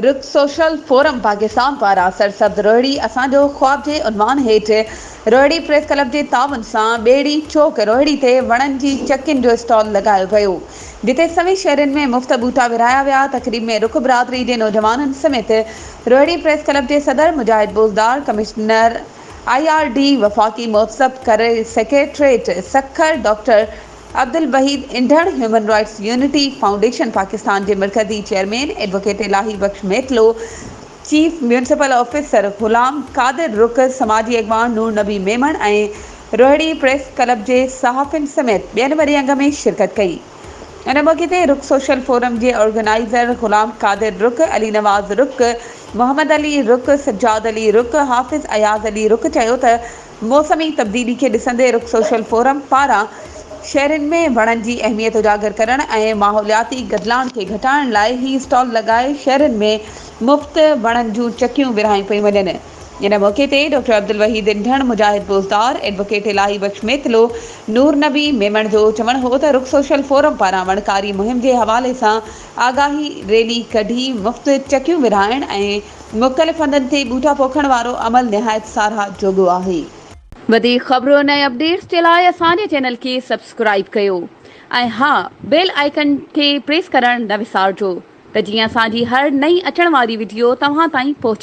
رڪ social forum Pakistan پاران سرسبز روهڙي اسان جو خواب جي عنوان هيٺ روهڙي پريس ڪلب جي تعاون سان ٻيڙي چوڪ روهڙي تي وڻن جي چڪين جو اسٽال لڳايو ويو جتي سوين شهرين ۾ مفت ٻوٽا ورهايا ويا تقريب ۾ رڪ برادري جي نوجوانن سميت روهڙي پريس ڪلب جي صدر Mujahid Bozdar commissioner I R D وفاقي محتسب secretariat Sukkur doctor Abdulwahid Indhar, human rights unity foundation Pakistan جي مرڪزي chairman advocate Elahi Bakhsh Mitlo, chief municipal officer Ghulam Qadir Ruk, سماجي اڳواڻ نور نبي ميمڻ ۽ روهڙي پريس ڪلب جي صحافين سميت ٻين وڏي انگ ۾ شرڪت ڪئي. ان موقعي تي رڪ سوشل فورم جي آرگنائيزر غلام قادر رڪ، علي نواز رڪ، محمد علي رڪ، سجاد علي رڪ، حافظ اياز علي رڪ چيو ته موسمي تبديلي کي ڏسندي رڪ سوشل فورم پاران شهرين ۾ وڻن جي اهميت اجاگر ڪرڻ ۽ ماحولياتي گدلاڻ کي گهٽائڻ لاء هي اسٽال لڳائي شهرين ۾ مفت وڻن جون چڪيون ورهايون پيون وڃن. ان موقعي تي ڊاڪٽر عبدالوحيد انڍڻ، مجاهد بوزدار، ايڊووڪيٽ الاهي بخش ميتلو، نور نبي ميمڻ جو چوڻ هو ته رڪ سوشل فورم پاران وڻڪاري مهم جي حوالي سان آگاهي ريلي ڪڍي مفت چڪيون ورهائڻ ۽ مختلف هنڌن تي ٻوٽا پوکڻ وارو عمل نهايت ساراهه جوڳو آهي. وڌيڪ خبرن ۽ اپڊيٽس جي لاء اسان جي چينل کي سبسڪرائيب ڪيو ۽ ها بيل آئيڪن کي پريس ڪرڻ نه وسارجو ته جيئن اسان جي هر نئين اچڻ واري وڊيو توهان تائين پهچي.